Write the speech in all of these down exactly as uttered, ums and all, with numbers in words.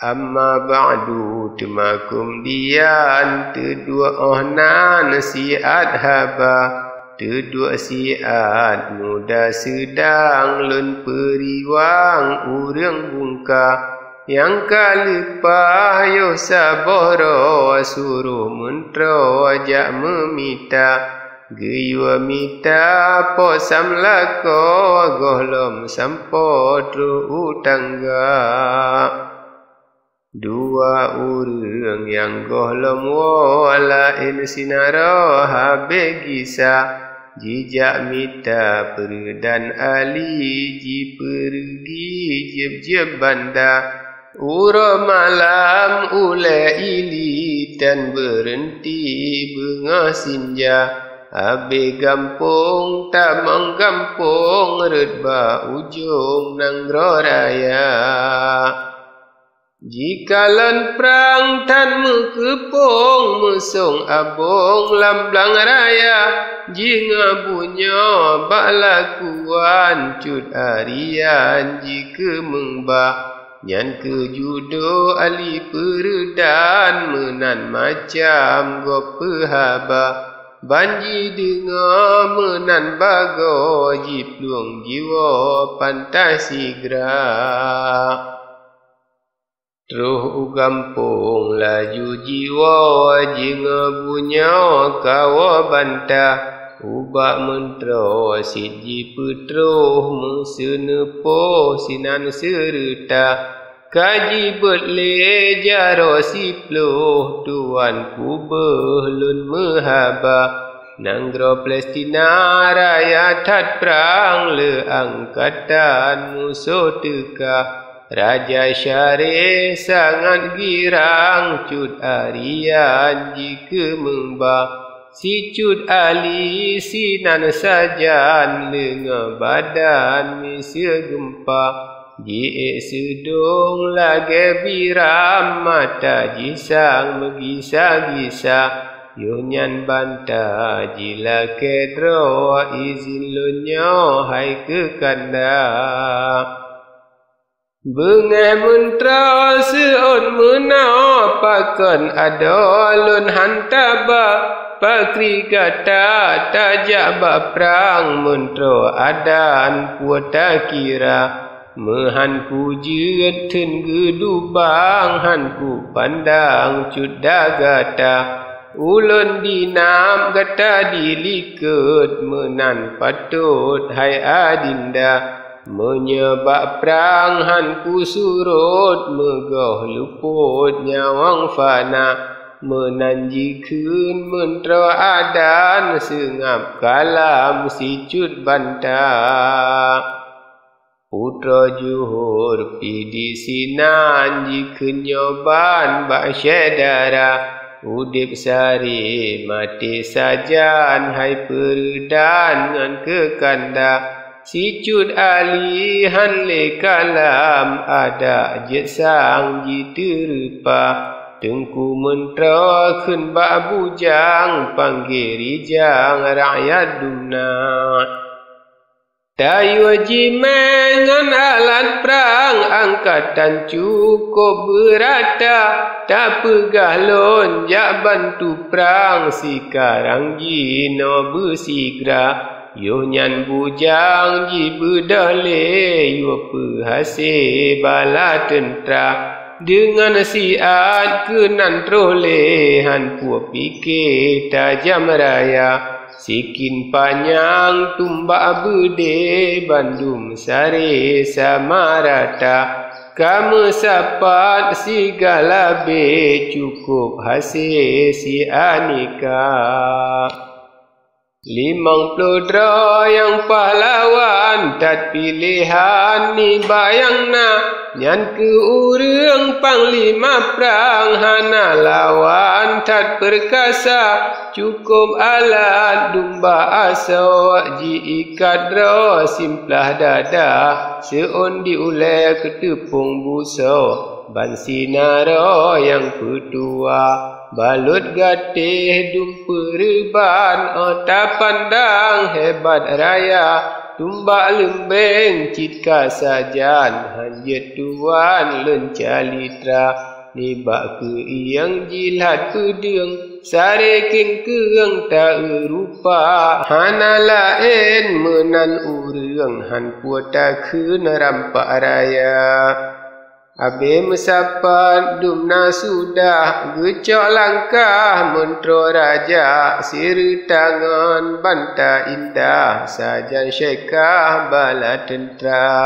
Amma ba'du, teumakeuh dian, teuduek óh nan siat haba, teuduek siat muda seudang lôn peuriwang ureuëng bungka. Nyang ka leupah yoh saboh droe, suroh meuntroe jak meumita. Geuyue mita po samlakoe, gohlom sampoe troh u tangga. Dua ureuëng nyang gohlom woe laén sinaroe habéh gisa, jijak mita peureudan Ali jipeureugi jieb-jieb banda. Uroe malam ulée ili tan beureuenti beungoh sinja, habéh gampông tamong gampông rhot bak ujông nanggroe raya. Jikalon prang that meukeupông meusong abông lam blang raya, jingoe bunoe bak lakuan cut arian jikeumeung ba. Nyan keuh judo Ali peureudan meunan macam gob peuhaba. Ban jideungoe meunan bagoe jiplueng jiwoe pantai sigra. Troh u gampông laju jiwoe jingoe bunoe kawoe banta. Ubak meuntroe cit jipeutroh meuseuneupôh sinan seureuta. Ka jibeuet lé jaroe siploh tuan kubeuh lôn meuhaba. Nanggroe Palestina raya that prang le angkatan musoh teuka. Raja Syareh sangat girang cut arian jikeumeung ba. Sicut Ali sinan sajan leungoe badan miseue geumpa. Jiék seudong lagée biram mata jisang meugisa-gisa. Yoh nyan banta jilakée droe izin lôn nyoe hai keu kanda. Beungéh meuntroe seuôt meunoe pakon adoe lôn hán taba. Pakri gata tajak bak prang meuntroe adan peue takira. Meuhan kujeuet theun geudubang han kupandang cut da gata. Ulôn dinab gata dilikot meunan patot hai adinda. Meunyoe bak prang han kusurot meugoh lupot nyawöng fana. Meunan jikheun meuntroe adan seungab kalam sicut banta. Putroe Johor pih disinan jikheun nyoe ban bak syedara, udeb sare maté sajan hai peureudan ngon keukanda. Sicut Ali han lé kalam adak jeuet sang jiteureupa. Teungku meuntroe kheun bak bujang panggé rijang rakyat dumna. Tayue jimé ngon alat prang angkatan cukôp beurata, tapeugah lôn jak bantu prang sikarang jinoe beusigra. Yoh nyan bujang jibeudôh lé yue peuhase bala teuntra. Deungon siat keunan troh lé han peue pike tajam raya. Sikin panyang tumbak beudé bandum sare sama rata. Ka meusapat sigala bé cukôp hase sianeka. Limong ploh droe nyang pahlawan that piléhan nibak nyang na, nyan keuh ureuëng panglima prang hana lawan that peurkasa. Cukôp alat dumba asoe jiikat droe simplah dada, seuôn di ulée keuteupông busoe ban sinaroe nyang peutuwa. Balot gatéh dum peureuban, oh tapandang hebat raya. Tumbak leumbeng cit ka sajan, han jeuet tuan lôn calitra. Nibak keuieng jilat peudeueng, saré kengkeueng ta-eu rupa. Hana laén meunan ureuëng, han puet takheun rampak raya. Abée meusapat dum na sudah, geucok langkah meuntroe raja, sireuta ngon banta indah, sajan syekah bala teuntra.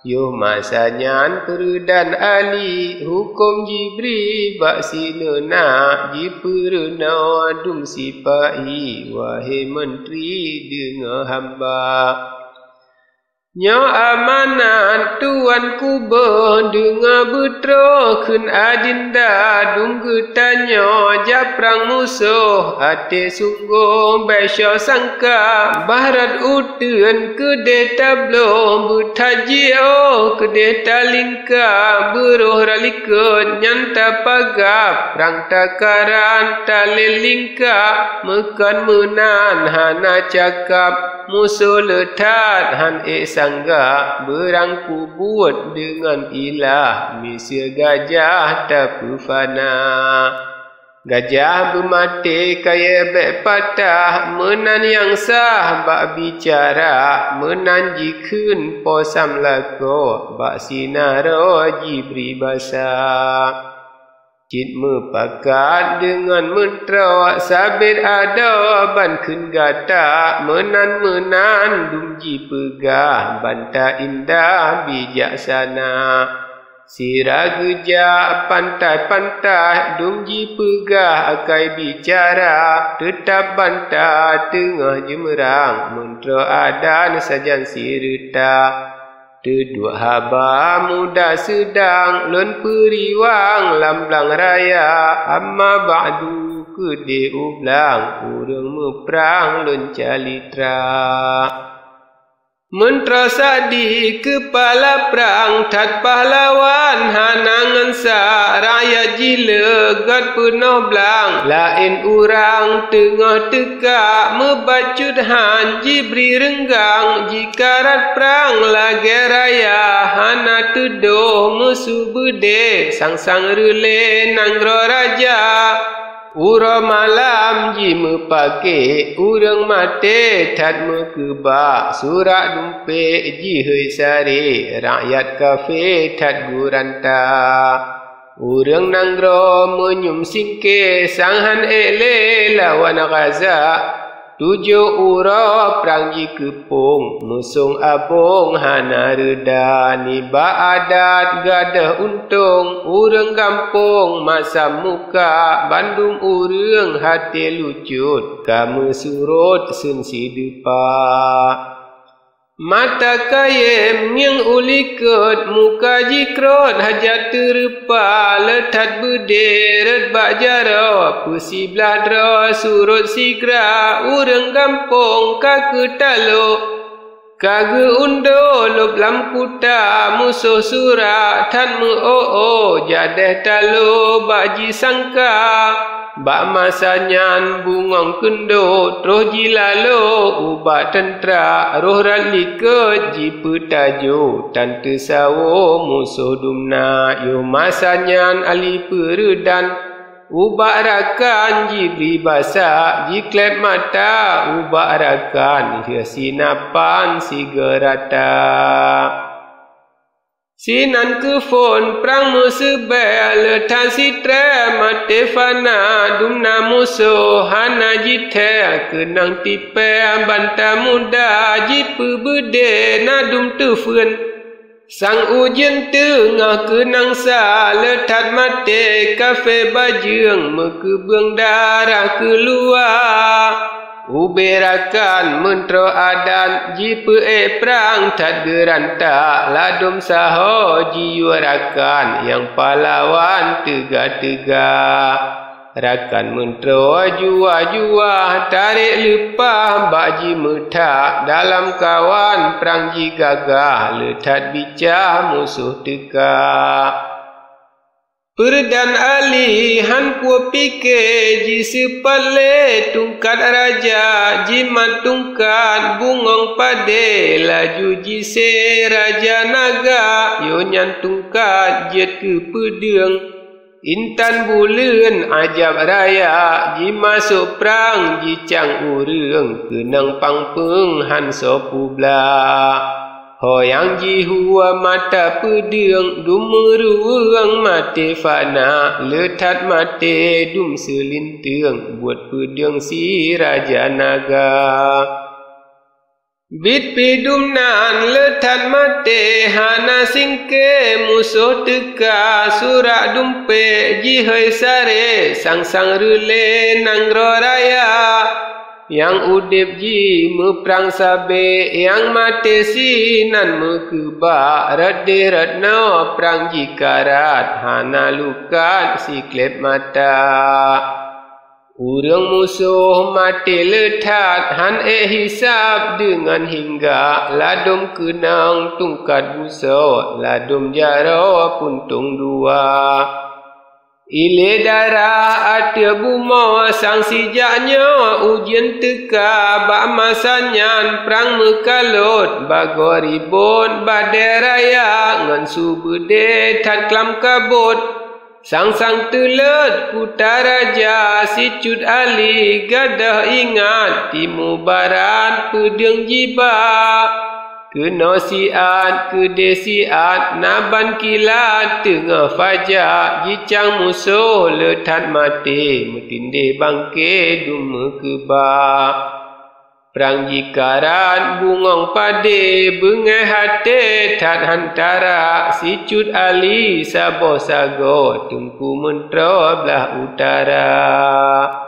Yoh masa nyan peureudan Ali, huköm jibri bak sineuna, jipeureunoe dum sipa-i, wahé meuntri deungoe hamba. Nyoe amanat Tuan kuboh, deungoe beutroh kheun adinda, dum geutanyoe jak prang musoh, até sunggoh bèk soe sangka, bah rot uteuen keudeh tabloe, beuthat jiôh keudeh talingka, beuroh rot likot nyan tapeugah, prang takaran talét lingka, meukon meunan hana cakap. Musoh le that han ék sangga, beurangkubuet deungon ilah, miseue gajah tapeufana. Gajah beumaté kayée bék patah, meunan nyang sah bak bicara, meunan jikheun po samlakoe, bak sinaroe jibri basa. Cit meupakat deungon meuntroe, sabet adoe ban kheun gata, meunan-meunan dum jipeugah, banta indah bijaksana. Sira geujak pantai-pantai, dum jipeugah akai bicara, teutab banta teungoh jeumeurang, meuntroe adan sajan sireuta. Teuduek haba muda seudang lôn peuriwang lam blang raya, amma ba'du keudeh u blang ureuëng meuprang lôn calitra. Meuntroe Sa'di keupala prang that pahlawan hana ngon sa, rakyat jileugot peunoh blang, laén urang teungoh teuka, meubacut han jibri reunggang, ji karat prang lagée raya, hana teudoh meusu beudé, sang-sang reulée nanggroe raja. Uroe malam jimeupaké, ureuëng maté that meukeubah, surak dumpék jihôi saré, rakyat kafé that guranta. Ureuëng nanggroe meunyum singké, sang han ék lé lawan Gaza. Tujoh uroe prang jikeupông, musông abông hana reuda. Nibak adat gadôh untông, ureuëng gampông masam muka, bandum ureuëng haté lucut, ka meusurot seun sideupa. Mata kayém ngieng u likot, muka jikrot hajat teureupah, le that beudé rot bak jaroe, peusiblaih droe surot sigra, ureuëng gampông ka keutalo. Ka geu-undo lôb lam kuta, musoh surak that meu-o-o, jadéh talo bak jisangka. Bak masa nyan bungöng keundo troh jilalo ubak teuntra, roh rot likot jipeutajo, tan teusawo musoh dumna. Yoh masa nyan Ali Peureudan ubak rakan jibri basa, jikleb mata ubak rakan, lheueh sinapan sigeurata. Sinan keuphon prang meuseubée, le that sitrée maté fana, dumna musoh hana jithée, keunong tipée banta muda, jipeubeudé na dum teufeuen. Sang ujeuen teungoh keunong sa, le that maté kafé bajeueng, meukeubeueng darah keuluwa. Ubé rakan meuntroe adat, jipeuék prang that geuranta, ladôm saho jiyue rakan nyang pahlawan teuga-teuga. Rakan meuntroe juah-juah, tarek leupah bak jimeuthak, dalam kawan prang jigagah, le that bicah musoh teuka. Peureudan Ali han peue pike, jiseupat lé tungkat raja, jimat tungkat bungöng padé, laju jisé raja naga, yoh nyan tungkat jeuet keu peudeueng. Intan buleuen ajab raya, jimasôk prang jicang ureuëng, keunong pang-peung han soe peublah. Ho nyang jihue mata peudeueng, dum meuruweueng maté fana, le that maté dum seulinteung, buet peudeueng si raja naga. Biet pih dum nan le that maté, hana singke musoh teuka, surak dumpék jihôi saré, sang-sang reulée nanggroe raya. Nyang udeb jimeuprang sabé, nyang maté sinan meukeubah, rot deh rot noe prang jikarat, hana lukat sikléb mata. Ureuëng musoh maté le that, han ék hisab deungon hingga, ladôm keunong tungkat beusoe, ladôm jaroe puntông dua. Ilée darah ateueh bumoe, sang sijak nyoe ujeuen teuka, bak masa nyan prang meukalot, bagoe ribot badée raya, ngon su beudé that klam kabot. Sang-sang teulot kuta raja, sicut Ali gadôh ingat, timu barat peudeueng jiba. Keunoe siat, keudeh siat, na ban kilat teungoh faja, jicang musoh le that maté, meutindeh bangké dum meukeubah. Prang jikarat bungöng padé, beungéh até that hantara, sicut Ali saboh sagoe, teungku meuntroe blah utara.